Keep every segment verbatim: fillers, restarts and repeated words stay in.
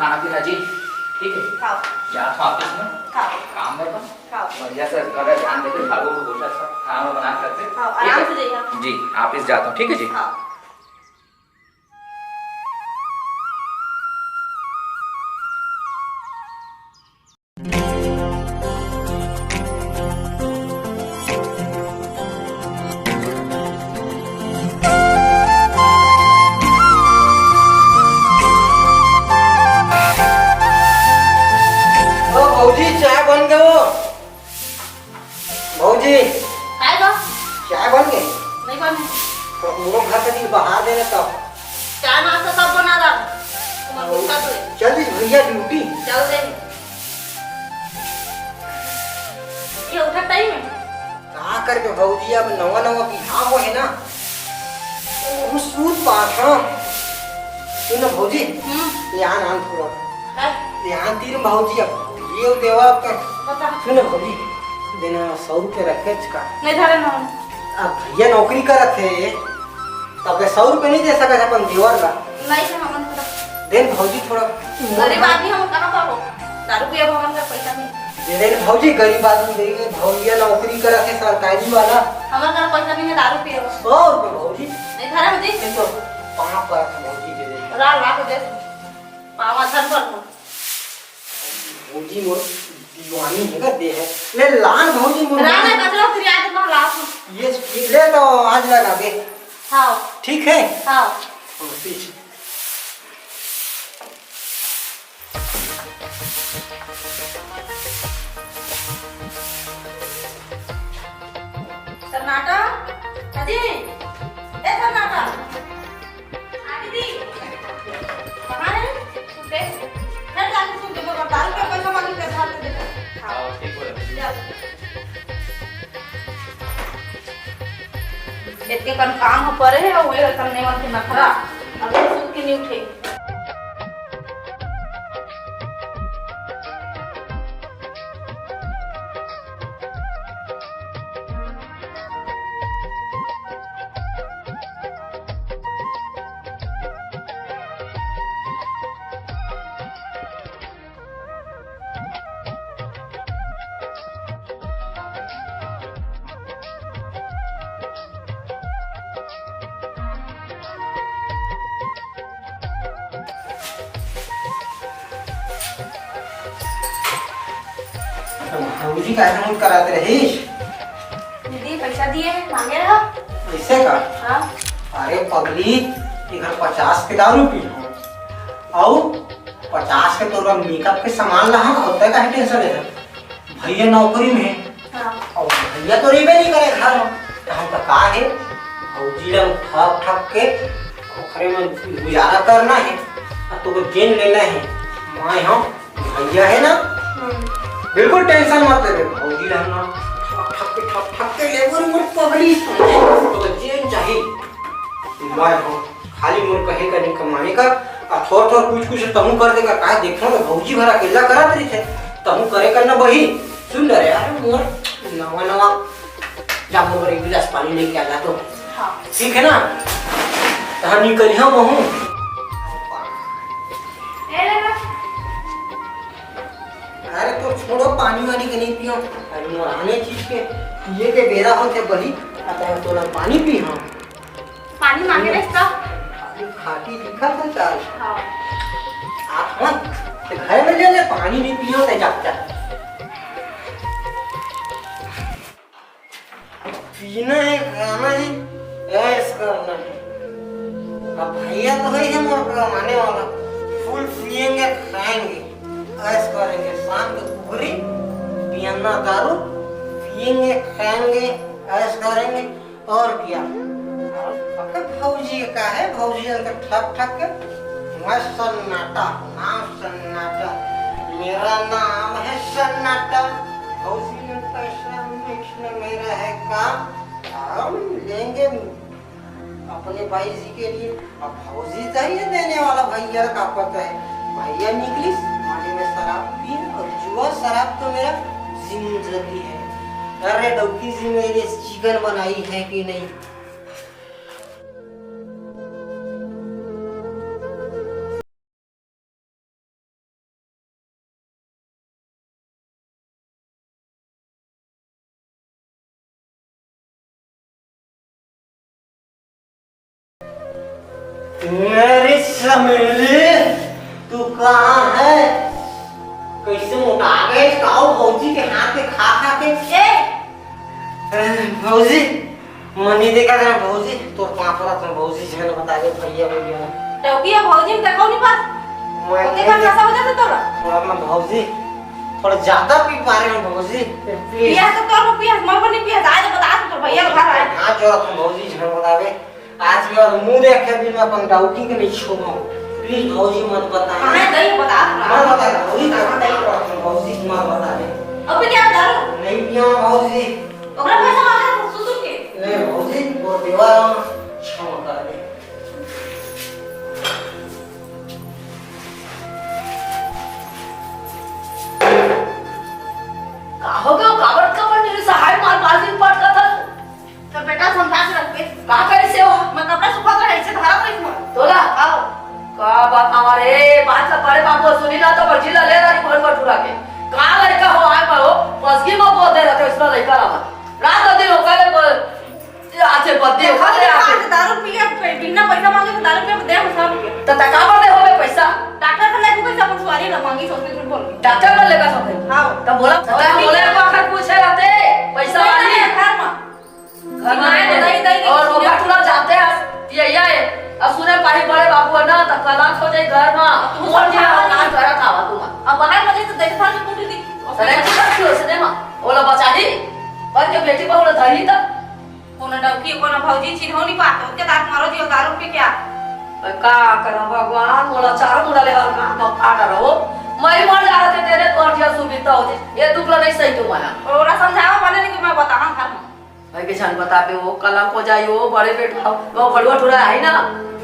खाना पीना जी, ठीक है? खाओ। जात हँव ऑफिस में। खाओ। काम में अपन खाओ। बढ़िया से घर ध्यान देके झाड़ू उड़ू पोछा सब खाना बना करके, हाँ, ठीक है? आराम से जाइए। जी, ऑफिस जात हँव, ठीक है जी? हाँ। ओ भौजी, चाय बन गे वो। भौजी, काय बा? चाय बन गे? नहीं बने। तो हम लोग घर से भी बाहर देने तब। चाय नाश्ता सब बना रहा। तुम लोग का तो है। चल दिस भैया ड्यूटी। चल दे। ये उठा टाइम है। का करबे भौजी, अब नवा नवा बिहाव होहे ना, तो सूत पात हँव। सुन ना भौजी, हम्म। ध्यान आन थोड़ा। हाँ। ध्यान तीर भौजी, अब ये देवा अब का। बता। सुन ना भौजी, देना सौ रुपया रखेच का? नहीं धरे ना। अब भैया नौकरी करत हे, तब ले सौ रुपया नहीं दे सकत अपन देवर ला। नहीं से हमन थोड़ा। दे न भौजी थोड़ा। गरीब आदमी हम कहाँ पाबो? दारू पिए हमन कर पैसा नहीं। दे दे न भौजी, गरीब आदमी दे दे, भौजिया नौकरी करत हे सरकारी वाला। हमन कर पैसा नहीं है दारू पिए। सौ रुपया भौजी। नहीं धरे भौजी। ये तो पाँव परत हे भौजी, दे दे। ला, ला के दे। पाँव धर पर हो। भौजी मोर दीवानी हे का दे हे। ले लान भौजी मोर। राना कचरा फिर आज ना लाओ। ये ले तो आज लगा दे। हाँ। ठीक है? हाँ। हाँ, ठीक। सन्नाटा, अजी, ए सन्नाटा। हाँ दीदी। कहाँ है? सुते। फिर जाके सुन के मगर दारू का पैसा मांग के खा ले। हाँ, ठीक बोला। जा। इतने कन काम हो परे है, वो ये रतन नहीं मन के नखरा। अब ये सुन के नहीं उठे। भौजी काहे मुंह करात रहिस? दीदी पैसा दिए हैं, मांगे रहा। पैसे का? हाँ। अरे पगली, इधर पचास के दारू पी हो, अउ पचास के तोर मेकअप के सामान ला, हम खुद का काहे टेंशन लेथस? भैया नौकरी में हे। हाँ। अउ भैया तो रहिबे नहीं करे घर में, तो हमका का हे? भौजी ला ठग ठग के ओखरे में गुजारा करना हे, अउ तोके जेन लेना हे, मैं हम भैया हे ना, हम्म। बिल्कुल टेंशन मत ले, भौजी ला हम ना ठक ठक के, ठक ठक के लेबो रे मोर पगली, तोके जेन चाही, मैं हम। खाली मोर कहे का नहीं कमाने का, अउ थोर थोर कुछ कुछ तहूँ कर दे का, काहे देखो ना भौजी भर अकेला करत रहिथे, तहूँ करे कर ना बही। सुन ना रे यार, मोर नवा नवा जा मोर बर एक गिलास पानी लेके आ जा तो। हाँ। ठीक है ना? तहाँ निकलिहा महूँ। ए ले ना। अरे तो छोड़ो, पानी वानी के नहीं पियो। अरे मोर आने चीज के पिए के बेरा होथे बही, अतः तोला पानी पी हाँ। पानी मांगे रहिस त? अरे खाटी लिखा था चाल। हाँ। आप मत, ते घर में ले ले, पानी नहीं पियो ते जा, जा। पीना है, खाना है, ऐश करना है। अब भैया तो है ही मोर कमाने वाला, फुल पिएंगे, खाएंगे, ऐश करेंगे। शाम के कुकरी, पियना दारू, पिएंगे, खाएंगे, ऐश करेंगे, और क्या? अबे भौजी का है, भौजी अंदर ठक ठक के, मैं सन्नाटा, नाम सन्नाटा, मेरा नाम है सन्नाटा। भौजी में पैसा mix में मेरा है काम, हम लेंगे अपने भाई जी के लिए। अब भौजी चाहिए देने वाला, भैया का पता है, भैया निकलिस माने में शराब पीन और जुआ शराब तो मेरा जिंदगी है। अरे डौकी जी मेरे चिकन बनाई है कि नहीं? मेरी समेली, तू कहाँ है? कैसे मोटा गए? काऊ भौजी के हाथ के खा खा के। ए! ए, भौजी, मनी देखा था भौजी, तोर पाँव परत हँव भौजी, झन बता दे भैया भैया। टौकी है भौजी, में देखो नहीं पास। मैं ओके भौजी, का नशा हो जाता तोरा? थोड़ा मैं भौजी, थोड़ा ज्यादा पी पा रहे हँव भौजी, please। पिया तो तोर पिया, मैं को नहीं पिया, आज बता तू तोर भैया घर आए। हाथ जोड़ा था भौजी, झन बता दे। आज के बाद मुँह देख के भी मैं अपन डौकी के नहीं छूऊँ। Please भौजी मत बता। कहाँ गई बता तू? मत बता भौजी, कहाँ गई? भौजी मत बता दे। अभी क्या दारू? नहीं पिया भौजी। ओकरा पैसा मांगा था ससुर के। नहीं भौजी, वो देवा क्षमा कर दे। का हो गयो? काबर, काबर मेरे सहाय मार बाल्टी पटका था? तो बेटा समझा के रखबे। का करे से हो? मैं कपड़ा सुखा कर ऐसे धरत रही हूँ। तोला? आओ। का बतावा रे, बात ला बड़े बाबू सुनी ना तो बची ला ले रही भर बटुरा के। का लड़का हो आए पर हो, पसगी में बोल दे रहते उसका लड़का रहा। रात दिन हो करे बोल, ये आते बद्दे देखा हो तो रे देखा, आते। आज दारू पी के पे-, बिना पैसा मांगे तो दारू पी के दे हम सब के। तो तका पर दे हो बे पैसा? डॉक्टर से लेके पैसा अपन सुआरी ना मांगी, सोचते झूठ बोल के। डॉक्टर पर लेकर सब है। हाँ। तो बोला, तो बोले, एक बार पूछे रहते, पैसा नहीं, वाली। नहीं, घर में। घर में नहीं, नहीं, नहीं, और नहीं, वो नहीं। बात ना जानते हैं, ये, ये है। अब सुने पाही बड़े बाबू है ना, तो कलंक हो जाए घर में। तू वो समझा क्या नहीं। काम करा था तुम? अब बाहर में तो देखा नहीं, पूरी दी। अरे, तू सब क्यों सुने माँ? ओला बचा दी। पर के बेटी बहु ला धरी त। कोनो डौकी, कोनो भौजी चिन्हो नहीं पात, ओके दांत मारो जी, दारू पी के आ। का करम भगवान, मोला चार मुड़ा ले हल्का न फाट रहो। मैं मर जा रहे तेरे तोर जिया सुविधा होती। ये दुख ला नहीं सही तुम्हारा। और ओला समझावा बने नहीं कि मैं बताऊं घर में। भाई के झन बता पे वो कलंक हो जाई, वो बड़े बेटा, वो भड़ुआ ठुरा आई ना,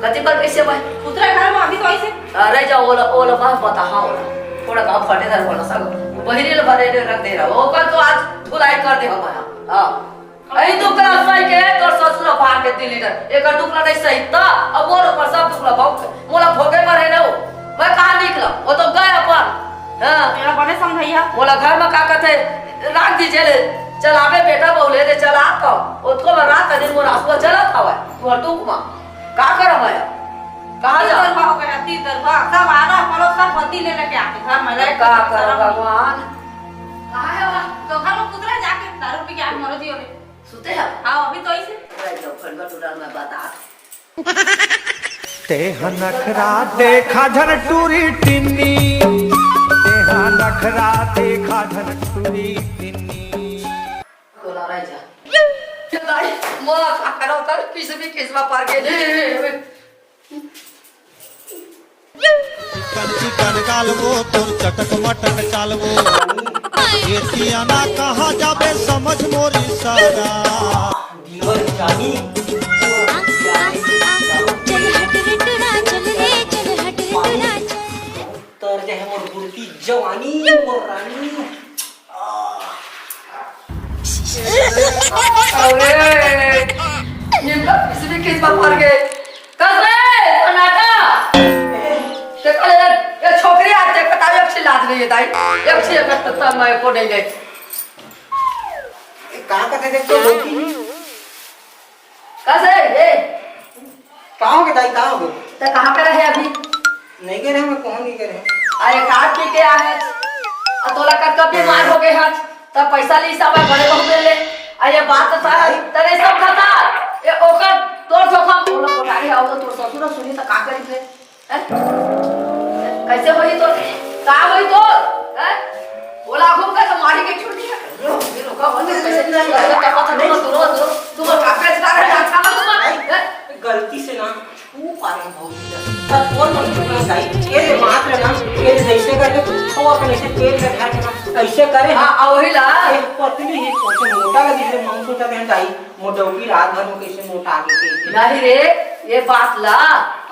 कति पर कैसे भाई? उतरे घर में अभी तो ऐसे। अरे जा ओला, ओला बस बता, हाँ, ओला। थोड़ा गाँव फटे धर बोला सब। बहिरी ले भरे ले रख दे रहा। ओकर तो आज धुलाई कर दे हमारा। हाँ। अई दुख ला सही के तोर ससुर भाग के तीन लीटर। एकर दुख ला नहीं सही त अब मोर ऊपर सब दुख ला भोग। मोला भोगे पर है ना वो। मैं कहाँ निकला? वो तो गए अपन। हाँ। तेरा बने समझैया। मोला घर में का कहते? राख दीजिए ले। चलावे बेटा बहु ले दे चला तो। ओतको में रात दिन मोर आंसू चलत हवय। तोर दुख में। का करब मैं? कहाँ जा? तीतर बा हो गया, तीतर बा। सब आना पड़ोस सब बत्ती ले लेके आके घर में रह का के करब शर्म नहीं। भगवान? कहाँ है वह? तो घर में कुतरा जाके दारू पी के आके मरो जियो रे। सुते हैं? हाँ, अभी तो ऐसे। रह जाओ, खड़गा टूटा मैं बता। तेहा नखरा देखा झन टूरी टिन्नी, तेहा नखरा देखा झन टूरी टिन्नी। बोला रह जा। भाई, मोला का करो कर, किस भी किस्मा पर के। चिकन चिकन गालबो तोर चटक मटक चालबो। एतिया ना कहा जाबे समझ मोरी सारा। दिलबर जानी। चल हट रे टुरा, चल रे, चल हट रे टुरा, चल। तर जे है मोर बुढ़ती जवानी, मोर रानी। अरे, ये तो किसी भी किस्मत मर गए। कस रे, सन्नाटा। देखो ले, ये छोकरी आज देख, बताओ, एक सी लाज नहीं है, दाई। एक सी एक तत्ता मैं को नहीं दे। ए, का कहते देख तो लोग की। कस रे, ए। का हो गए दाई, का हो गए? तो कहाँ पे रहे अभी? नहीं गए रहे, मैं कहूँ नहीं गए रहे। अरे, का पी के आ है? आ तोला कब कब बीमार हो गए हस? तब पैसा ली सब बड़े बहू दे ले। आ ये बात तो सारा नहीं। तेरे सब खाता। ये ओकर तोर धोखा, ओला कोठारी आओ तो तोर ससुर सुनी तो का करी थे? हैं? कैसे होई तो? का होई तो? हैं? ओला घूम के तो मारी के छुट्टी है। ये रोका हो तो कैसे नहीं, नहीं, नहीं, नहीं। तुम, तुम, तुम, तुम का पैसा रहे, अच्छा ना तुम, नहीं। हैं? गलती से ना छू पाए भौजी ला। बस और मत छू ना दाई। ये ले मात्र ना, ये ले ऐसे करके छू अपन ऐसे पेट में धर के ना, ऐसे करे ना। हाँ, आ वही ला। ये पतली ही, ऐसे मोटा लगी है, मांस उठा के दाई, मोटौकी रात भर में कैसे मोटा के पेट में। नहीं रे, ये बात ला,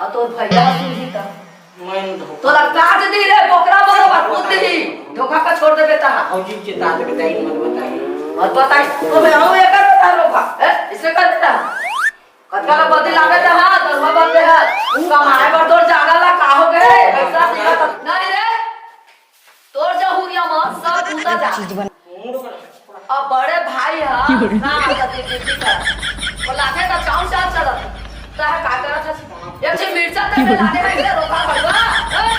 और तोर भैया सुन जी ता। मैं धोखा। तोला काट दी रे, बोकरा बरोबर कूद दी। धोखा का छोड़ देबे ता। भौजी के चेता देबे दाई, मत बताई। मत बताई। तो मैं आऊँ एकर बता रोका, हैं? इसने कर देता। कतका का बदली लागे त हा, दरुआ बन दे हा। कमाए बर तोर जागा ला का हो गए? पैसा दिया त नहीं रे। तोर जहुरिया म सब बूता जा। अब बड़े भाई हा, ना आता दे दे दे। वो लागे त चाउर चाउर चलत। त हा का करत हस? जब से मिर्चा तेल में डाले हैं, इधर रोका पड़वा। हैं?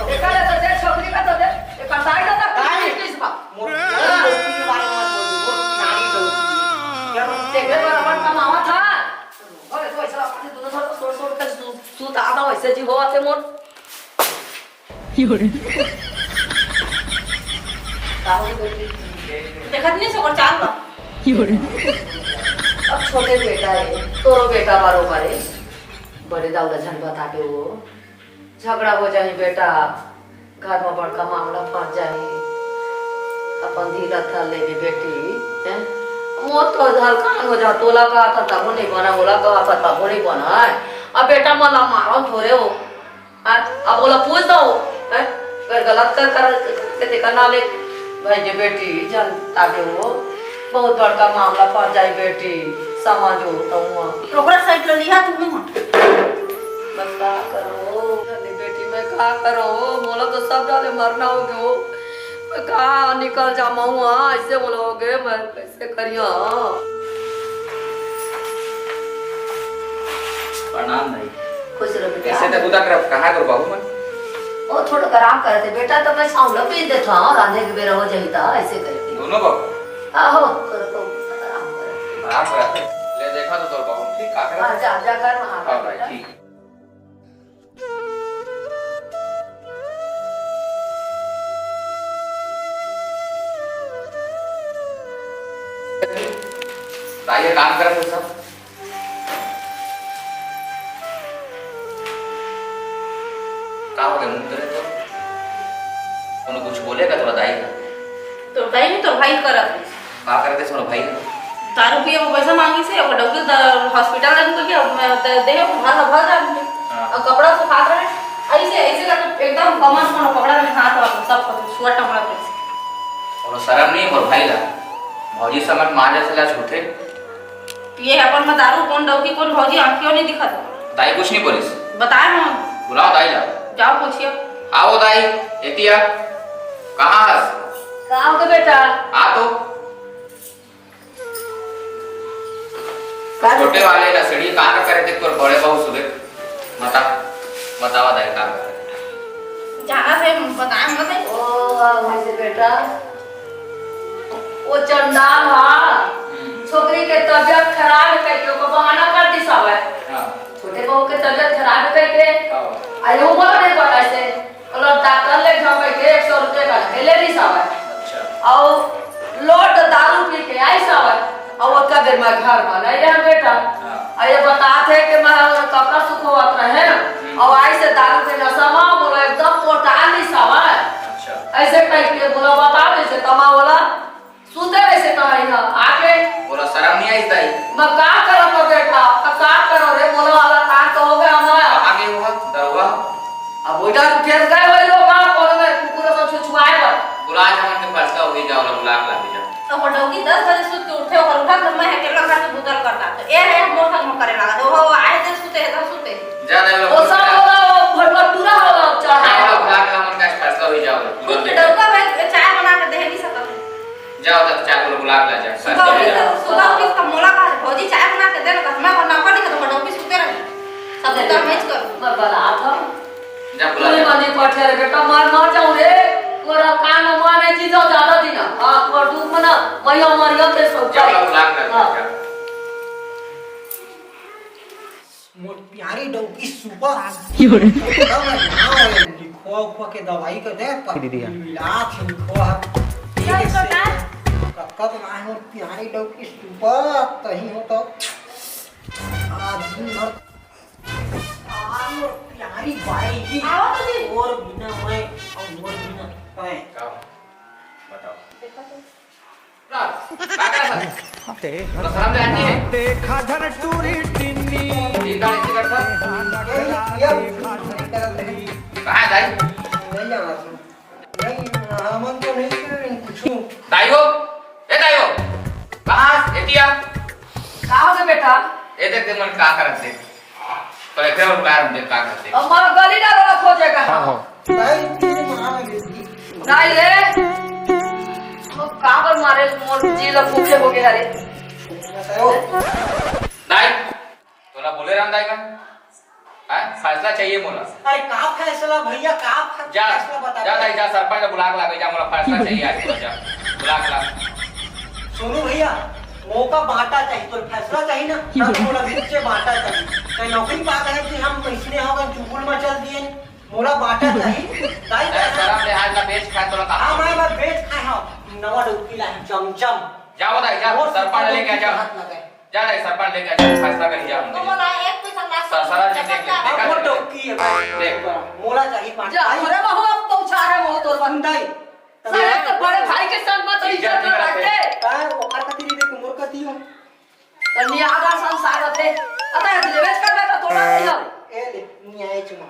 देखा ले तो दे, छोकरी का तो दे। ये कसाई का तो काहे? किस बा? मोर, मोर लौकी के बारे में मत बोल, मोर प्यारी लौकी। क्या बोल-, देखे बराबर कमावा था। अरे तो ऐसा अपने दोनों साथ सोच सोच के सू-, सूत आता वैसे जी होवा थे मोर। का हो गई बेटी? देखत नहीं सकर चाल बा। अब छोटे बेटा है, तोरो बेटा बारो बारे। बड़े दाऊ ला झन बता के वो झगड़ा हो जाही बेटा, घर में बड़का मामला फंस जाही। अपन धीरज धर लेबे बेटी, हैं? मोर तो हल्कान हो जा, तोला कहा था तबो नहीं बना, ओला कहा था तबो नहीं बना है। अब बेटा मला मारो थोड़े हो, हैं? अब ओला पूछ दो, हैं? अगर गलत कर, कर, करके देखा ना ले, भाई जे बेटी जानता दे वो, बहुत बड़का मामला फंस जाई बेटी, समझो तो हुआ। ओकरा साइड ले लिहा तू हुआ। बस का करो, अरे बेटी, मैं का करो, मोला तो सब डाले मरना हो गयो। मैं का निकल जा महुआ, ऐसे मोला हो गए, मैं कैसे करिया? प्रणाम भाई। खुश रहो बेटा। ऐसे तो बुदा करब, कहाँ कर बाबू मन? ओ, थोड़ा आराम करते बेटा, तो मैं चावल पीस देता हूँ, रांधे के बेरा हो जाई ता, ऐसे करके। दोनों बाबू? आहो, करो तो आराम करो। आराम करते। ले देखा तो तोर बाबू, ठीक, का करत? हाँ, जा, जा, घर में आ हाँ भाई, बेटा। ठीक। भाई, ये काम करत हो सब? का हो गया मुंह तेरे तो? कोनो कुछ बोलेगा तोरा दाई का? तोर दाई नहीं, तोर भाई करत है। का करत है तोर भाई? दारू पिए वो पैसा मांगी से, ओकर डॉक्टर द-, हॉस्पिटल रन करके, अब मैं दे, दे, भर, भर रहा है। हाँ। और कपड़ा सुखात रहे, ऐसे, ऐसे करके एकदम कमर से कोनो कपड़ा में हाथ रख, सब कुछ, सुअर टमड़ा कुछ। और शर्म नहीं है मोर भाई ला? भौजी समझ मारे से ला झूठे। ये अपन में दारू कौन डौकी, कौन भौजी, आँखियों नहीं दिखत। दाई कुछ नहीं बोलिस? बताए हम। बुलाओ दाई ला। जाओ पूछिए। आओ दाई, एतिया। कहाँ हस? का हो गया बेटा? आ तो। का छोटे वाले लसड़ी कहाँ का करे थे तोर बड़े बहू सुबह? बता, बतावा दाई का करे? जाना से बताए मत है। ओ, भाई से बेटा, वो चंडाल हा, हम्म। छोकरी के तबियत खराब है कह के ओकर बहाना कर दिस हवे। हाँ। छोटे बहू के तबियत खराब है कह के। हाँ। आ, ये उम्र नहीं पता से। मतलब डॉक्टर ले जाओ कह के एक सौ रुपये का ले ले दिस हवे। अच्छा। और लोट दारू पी के आइस हवे। और ओतका देर में घर में नहीं रह बेटा। हाँ। और ये बतात है कि मैं और कपड़ा सुखोवत रहे। हम्म। और आई से दारू के नशा में बोला एकदम पोटा दिस हवे। अच्छा। ऐसे कह के बोला बता दे से तमा बोला। सुते रहे से कहा यहाँ आके। बोला शर्म नहीं आई दाई? मैं का करब तो बेटा, अब का करब रे, बोला वाला काम तो हो गया हमारा। कहाँ गए हुआ दरुआ? अब ओइजा से उठे गए वही लोग, कहाँ कोनो में कुकुर से छुछुआए बा। बुला जा मन के फैसला हो ही जाओ, बुला के ला दे जा। तो वो डौकी दस बजे सुत के उठे, ओकर उठा के मैं अकेला घर के भूतल करता। तो ए है मोर घर में करे लगा। तो वो आए थे सुते है तो सुते। जा दाई वो लोग सब बोला, वो भड़वा टूरा हो चढ़ा। बुला के ला मन का फैसला हो ही जाओ। खुद के डौका भाई चाय बना के दे नहीं सकत। जाओ तक चाय बोलो, बुला के ला जा। सुबह उठी तो, सुबह उठी तो मोला कहा, "भौजी चाय बना के दे ना," तो मैं अपन नौकर नहीं, तो मैं डौकी सुते रही। सब तो मैं कर। मैं बना था। जा बुला कोई जा। बात नहीं, पठे रे बेटा, मार, मार जाऊं रे। तोरा कान में मार नहीं चीज ज्यादा दिन। हाँ, तोर दुख में ना, मैं हमारी अंदर सब जा, बुला के ला जा, हाँ। जा। मोर प्यारी डौकी सुपर आज। क्यों रे? एकदम ना हो, लिखवा उखवा के दवाई के दे, पर दीदी, हाँ। मिला के लिखवा। चल, ठीक है, छोटा। कक्का तो ना है, मोर प्यारी डौकी सुपर, कहीं हो तो आज दिन भर। आ, मोर प्यारी बाई जी। आओ तो जी। और बिना मैं, और मोर बिना मैं। का? बताओ। देखा तो। का करत हस? देखा धर टूरी टिन्नी। ये गाड़ी टिकट था? कहाँ है दाई? नहीं, हमन तो नहीं करे कुछ। दाई हो? ए दाई हो? कहाँ हस? एतिया? का हो गया बेटा? ए देख, देख, मन का करत हे। पर एकरे ऊपर हम देख का करते। अब मार गली डालो ना खोजे का। हाँ, हाँ। भाई, तेरी माँ ने बेटी। दाई रे, वो काबर मारे मोर जी ला भूखे हो गए हरे। बताओ। दाई, तोला बोले राम दाई का? हाँ, फैसला चाहिए मोला। अरे का फैसला भैया, का फै-, जा, फैसला बता जा दे। दाई, जा, सरपंच ला बुला के ला, जा, मोला फैसला चाहिए आज, जा, बुला के ला। सुनो भैया, मोका बांटा चाहिए, तो फैसला चाहिए ना, तब मोला बीचे बांटा चाहिए। कहीं नौकरी पा गए कि हम इसने होगा, चुगुल मचा दिए, मोला बांटा चाहिए। दाई, ए, शरम ले, आज ला बेच खाए तोला कहा। हाँ, मैं, मैं बेच खाए हूँ, नवा डौकी ला है, चमचम। जा वो दाई, जा, वो सरपंच ला लेके आ, जा। हाथ लगा है। जा रे, सरपंच लेके आ, जा, फैसला करी, जा, हम तो देख। बोला, एक पैसा ना सर, सर, जी, देख, देख, अब वो देख। डौकी है भाई। देख। मोला चाहिए पाँच जा, भाई। अरे बाबू, अब तो उछारे हो तो बंदाई। सारे तो बड़े भाई के संग मत इज्जत इज्जत नहीं नहीं रखते। रखते। का ओकर कती नहीं देख, मोर कती हो। तो नहीं आधा संसार होते। अतः लेवेज कर बेटा, तोड़ा नहीं जावे। ए ले, नहीं आए चुमा।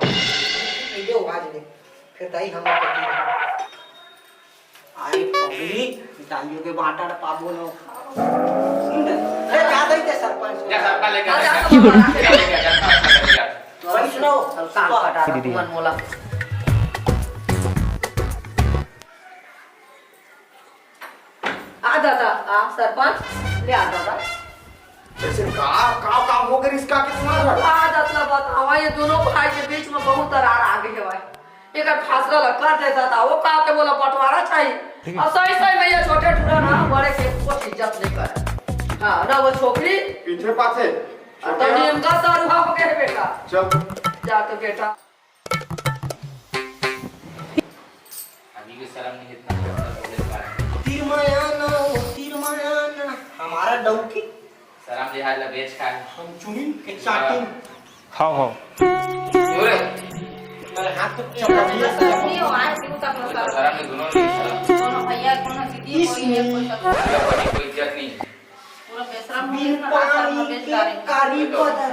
वीडियो आज ले। फिर दाई हम कती। अरे पगली, दाइयों के बांटा न पाबो न। सुन ना, ले जा दे ते सरपंच। जा सरपंच लेके आ, जा, जा। जा, लेके आ, जा, जा, जा। भाई सुनो, सरपंच का डाला दीदी। तुमन मोला। आ दादा, आ सरपंच, ले आ दादा। जैसे का, का काम हो गए इसका कितना घर? आ दादा बतावा, ये दोनों भाई के बीच में बहुत दरार आ गई है भाई। एकर फैसला ला कर दे दादा, वो का के बोला बंटवारा चाहिए। ठीक है। अब सही सही में ये छोटे टूरा ना बड़े के कुछ इज्जत नहीं करे। हाँ, ना वो छोकरी। पीछे पाछे। तो नियम का दारुआ हो गए बेटा। चल। जा तो बेटा। अभी भी शर्म नहीं इतना बोले पाए। तीर माया ना, ओ तीर माया ना। हमारा डौकी। शर्म लिहाज ला बेच खाए। हम चुनिन के चाटिन। हाँ, हाँ। क्यों रे? अरे हाथ तो चपक गया। नहीं हो, आज भी उतर लो, सर। शर्म नहीं, दोनों नहीं शर्म। दोनों भैया, दोनों दीदी, कोई है, कोई सब। कोई इज्जत नहीं। पूरा बेशरम हो गया, बिन पानी के कारी बदर,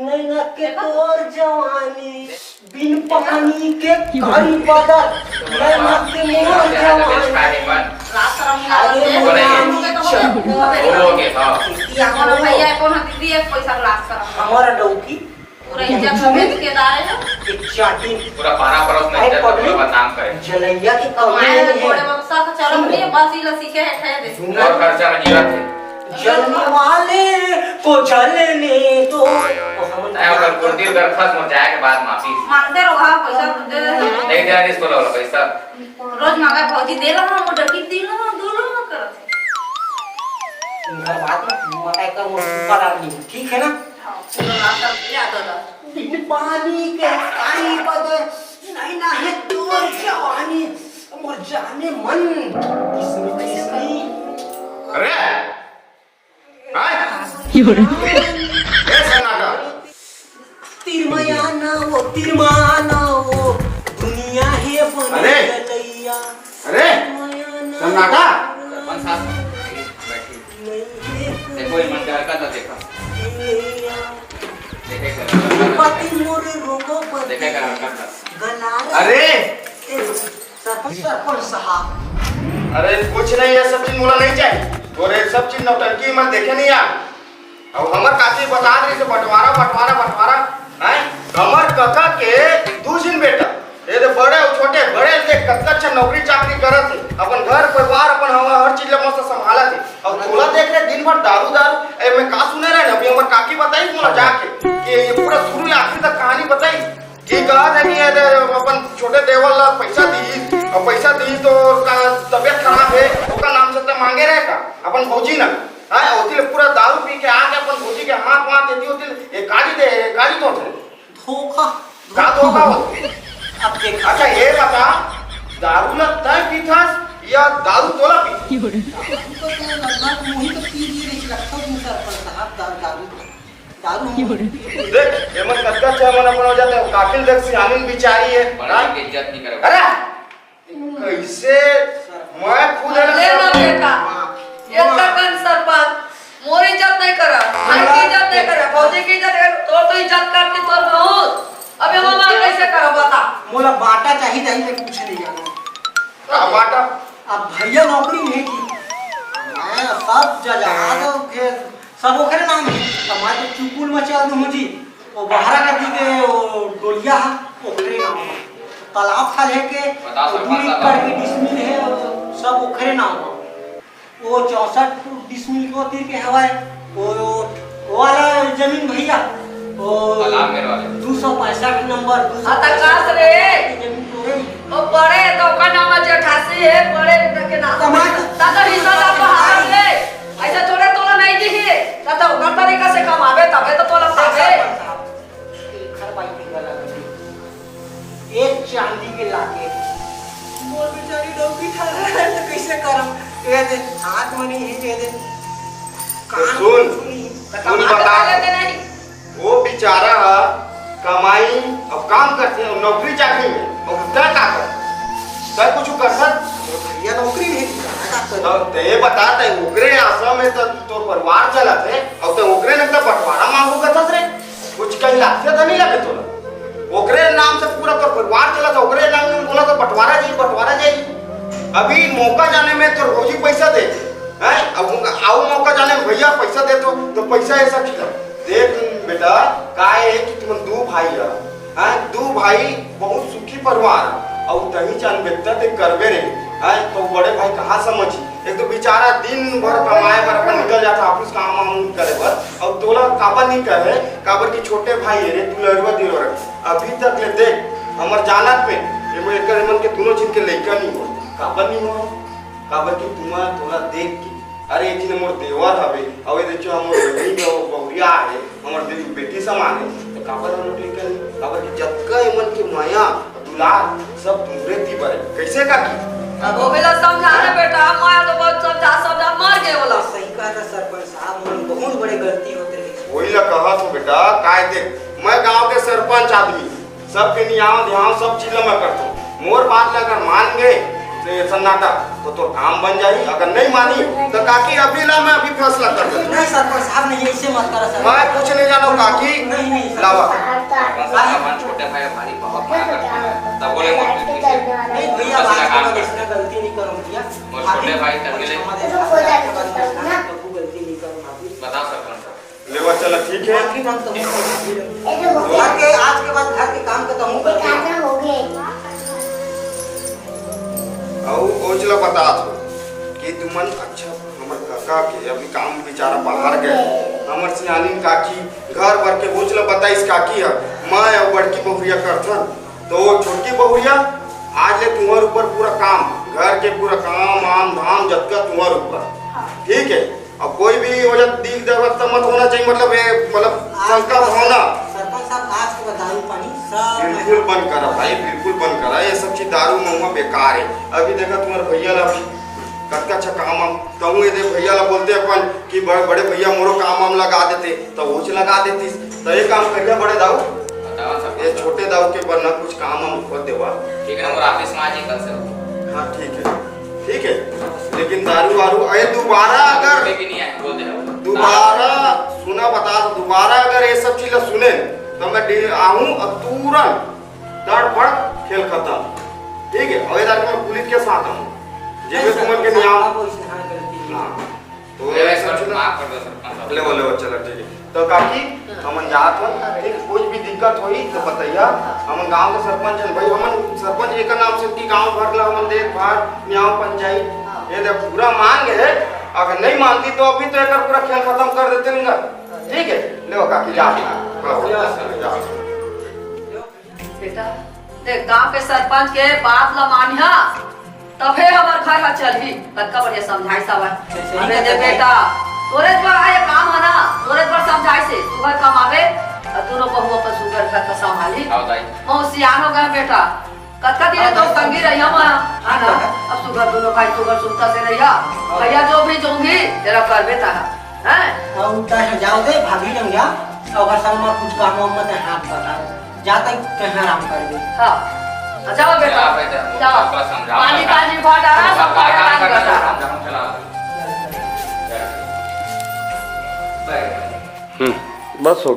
नैना के तोर जवानी। बिन पानी के कारी बदर, नैना के मोर जवानी। लाज शरम नहीं अरे लगता है। मोर रानी चंदा। हो गए, हाँ। या कौन भैया, कौन दीदी, एक पैसा लाज शरम नहीं। हमारा डौकी। पूरा इज्जत समेत के दारे हो। एक चाटी। पूरा पारा पड़ोस में अरे इज्जत पगली, बदनाम करे। जलैया के कमी कमाए नहीं है। बड़े बाबू साथ चलो, ये बस इला सीखे है, खाए दे। और खर्चा में जीवा थे। जलने वाले को जलने दो। तो हम नहीं, अगर कुर्ती उधर फंस हो जाए के बाद माफी। मानते रहो, हाँ, पैसा दे दे। नहीं दे रहा इसको, लो, लो, पैसा। रोज मांगा भौजी दे रहा हूँ, वो डटी दे रहा हूँ, दो लोग मत करो। घर बात ना, मत कर, वो ऊपर आ गई, ठीक है ना? हाँ, पूरा रास्ता याद आ रहा। बिन पानी के कारी बदर, नैना है तोर जवानी, मोर जाने मन, किसनी, किसनी। अरे! हैं? ए सन्नाटा! तीर माया ना वो, तीर माया ना वो, दुनिया है बन अरे! गलैया। अरे! तीर माया ना सन्नाटा! वो, सरपंच साहब, बैठिए। देखो, ईमान के हरकत ना देखा। देखे कर। पति मोर रोगो पति। देखे कर हरकत ना। गलार। अरे! ए, सरपंच, सरपंच साहब। अरे, कुछ नहीं, ये सब चीज मोला नहीं चाहिए। और ये सब चीज नौटंकी मैं देखे नहीं यार। अब हमर काकी बता रही से बंटवारा, बंटवारा, बंटवारा, हैं? हमर कका के दू झिन बेटा, ये दे बड़े अउ छोटे, बड़े देख कतका अच्छा नौकरी चाकरी करत हे, अपन घर परिवार, अपन हवा हर चीज ला मस्त संभालत हे। अब तोला देख रहे दिन भर दारू, दारू, ए मैं का सुने रहे ना, अभी हमर काकी बताई मोला जाके, कि ये पूरा शुरू ले आखिर तक कहानी बताई, कि कहा था कि ये दे अपन छोटे देवर ला पैसा दी, और पैसा दी तो उसका तबीयत खराब है, ओकर नाम से तो मांगे रहे का, अपन भौजी ना। हाँ, ओती ले पूरा दारू पी के आके अपन भौजी के हाथ वाथ देती होती ले, ए काली दे, ए काली तो थे। धोखा। का धोखा होती? अब देख। अच्छा, ये बता, दारू ला तय पीथस या दारू तोला पी? दारू तो तय लगभग मुही तो पी लिए रही, लगता है मुसर पर साहब, दारू, दारू, दारू मुही। देख, ये मन कतका अच्छा मन अपन हो जाता है, काफिल देख, सियानिन बिचारी है। बड़ा हाँ? इज्जत नहीं करे। अरे, कैसे? मैं खुद अरे ना बेटा, ये ककन सरपंच, मोर इज्जत नहीं करा, भाई की इज्जत नहीं करा, भौजी की इज्जत नहीं करा, तोर तो इज्जत करती तोर बहुत। अबे वो बात कैसे करा बता? मोला बांटा चाहिए, नहीं मैं कुछ नहीं जाना। का बांटा? अब भैया नौकरी नहीं की, मैं सब जजा दो, फिर सब ओकरे नाम है, तो मैं तो चुकुल मचा दूँ जी। वो बहरा कर दी के वो डोलिया है, ओकरे नाम है। तालाब खाल है के, बता वो दू सरपंच साहब। एकड़ के डिसमिल है, वो सब ओकरे नाम है। वो चौसठ डिसमिल के तीर के हवाए, वो, वो वाला जमीन भैया, तालाब मेरे वाले। दू सौ पैंसठ नंबर, दू सौ हाँ, त का रे? जमीन तोरे ही। ओ पड़े त ओकर नाम जेठासी हे, पड़े त के नाम। कमाई। त तो हिस्सा त पहाड़ ले। ऐसा थोड़े तोला नहीं दिही। त तो ओकर तरीका से कमाबे तबे तो तोला पाबे। सरपंच साहब, एक घर बाई के गला में एक चांदी के लाके। मोर बेचारी डौकी ठाढ़ा है त कैसे करम? ये दे, हाथ में नहीं है, ये दे। कान सुन, में नहीं। त सुन कमा के बता। खा लेते नहीं। वो बेचारा ह कमाई अउ काम करथे अउ नौकरी चाकरी में, अउ तैं का कर? तैं कुछु कर सक? भैया नौकरी नहीं, का कर? त तैं बता, तैं ओकरे आशा में त तोर परिवार चलत हे, अउ तैं ओकरे ने त बंटवारा मांगू कथस रे? कुछ कहीं लागथे त नहीं लगे तोला? ओकरे नाम से पूरा तोर परिवार चलत हे, ओकरे नाम में बोला त बंटवारा जाई, बंटवारा जाई। अभी मौका जाने में तोर भौजी पैसा दे, हैं? अब आऊ मौका जाने में भैया पैसा दे तो, तो पैसा ऐसा खिला। देख बेटा, का हे कि तुमन दू भाई ह, हैं? दू भाई बहुत सुखी परिवार ह। अउ तही चान बेटा ते करबे रे, हैं? तो बड़े भाई कहाँ समझी? एक तो बेचारा दिन भर कमाए बर अपन निकल जाता ऑफिस काम वाम करे बर, अउ तोला काबर नहीं कहे? काबर कि छोटे भाई हे रे, दुलरुआ दिलोर। अभी तक ले देख, हमर जानत में एमन, एकर एमन के दोनों झिन के लइका नहीं हो। काबर नहीं हो? काबर कि तुमन तोला देख के, अरे, एक झिन मोर देवर हवे, अउ ये देखियो, हमर बहिनी के वो बहुरिया हे, हमर दे-, बेटी समान हे, त काबर हम लोग लेकर नहीं? काबर कि जतका एमन के मया, दुलार, सब तुमरे ती बर हे। कैसे काकी? अब वो बेला समझा ना बेटा, मया तो बहुत समझा, समझा, मर गए बोला। सही कहा था सरपंच साहब, हम बहुत बड़े गलती होते रहे। वही ला कहा तो बेटा, काय देख, मैं गांव के सरपंच आदमी, सबके नियाव ध्याव सब चीज ल मैं करथों। मोर बात ल अगर मान गे तो ये सन्नाटा तो तोर काम बन जाही, अगर नहीं मानी तो काकी अभी ला मैं अभी फैसला कर देथों। नहीं सरपंच साहब, नहीं, ऐसे मत करा सर। मैं कुछ नहीं जानव काकी। नहीं, नहीं सर। लावा। सरपंच साहब, अपन छोटे भाई भारी बहुत मया करते हैं, तब बोले मत कुछ नहीं। नहीं भैया, आज के बाद ऐसा गलती नहीं करूँ भैया। मोर छोटे भाई करके ले। क्षमा दे, आज के बाद मैं ऐसा कभी गलती नहीं करूँ भाभी। बताओ सरपंच साहब। लेवा चला, ठीक है। आखिर हम तो घर के, आज के बाद घर के काम का तो हम करते हैं। अउ ओचला बतात हो कि तुमन अच्छा हमर काका के अभी काम बेचारा बाहर गए, हमर सियानी काकी घर भर के ओचला बताइस काकी ह, मैं अउ बड़की बहुरिया करथन, तो वो छोटकी बहुरिया आज ले तुम्हार ऊपर पूरा काम, घर के पूरा काम, आम धाम जतका तुम्हार ऊपर, ठीक है। अब कोई भी वजह दिल दर्द मत होना चाहिए, मतलब ये, मतलब आज शंका के बाद भावना। सरपंच साहब, आज के बाद दारू पानी सब बिल्कुल बंद करा भाई, बिल्कुल बंद करा। ये सब चीज दारू महुआ बेकार है। अभी देखा तुम्हारे भैया ला भी कतका अच्छा काम हम कहूँ, ये दे भैया ला बोलते अपन कि बड़े, बड़े भैया मोरो काम हम लगा देते, तो वो लगा देतीस। तो ये काम करिया बड़े दाऊ, बताओ सरपंच ये साहब। छोटे दाऊ के बर ना कुछ काम हम खोज देवा। ठीक है, और ऑफिस में आ जाइए कल से। हाँ, ठीक है। ठीक है, लेकिन दारू वारू, अरे दोबारा अगर, बोलते कि नहीं आए, बोलते हैं। दोबारा सुना बता, दोबारा अगर ये सब चीज ला सुने, तो मैं डे-, आहूँ और तुरंत तड़फड़ खेल खत्म। ठीक है, और इधर मैं पुलिस के साथ हूँ, जेबे तुमन के नियाम। हाँ। तो ले भाई, ये सब सर, चीज ना माफ कर दो, सरपंच साहब। ले वो, ले वो, चलो, ठीक है। तो काकी, हाँ। हमन जात हन, हाँ। ठीक, कुछ भी दिक्कत होई तो हाँ। बतैया। हाँ। हमन गांव के सरपंच हन भाई, हमन सरपंच एकर नाम से कि गांव भर ला हमन देखभाल, न्याव पंचायत, हाँ। ये दे पूरा मान गए। अगर नहीं मानती तो अभी तो एकर पूरा खेल खत्म कर देते नहीं ना। हाँ। ठीक है, ले वो काकी, जा। हाँ। हाँ, जा। बेटा, देख, गांव के सरपंच के बात ला मानिहा, तभे हमर घर ह चलही। कतका बढ़िया समझाइस हवय। सही अबे दे कहा। बेटा, तोरे बर ये काम है ना, तोरे बर समझाइस हे, सुघर कमाबे, और दोनों बहू अपन सुघर घर का संभाली। हाँ, दाई। मैं सियान हो गया बेटा, कतका दिन हाँ, तो दाई। संगी रहिया मैं, है ना? हाँ। अब सुघर दोनों भाई सुघर सुनता से रहिया। हाँ। भैया जो भी जोंगी, तेरा करबे ता है। हैं? अउ तैं ह जाओ दे, भाभी जन जा, अउ ओकर संग म कुछ काम वाम म तैं हाथ बटा, जा तैं, तैं ह आराम कर दे। हाँ। जाओ बेटा, जाओ बेटा, जाओ। थोड़ा समझाओ पानी सरकार। तानी भर डाला, सब थोड़ा काम काम कर करता। दो, हम जाऊँ चला। हम्म, बस हो गया।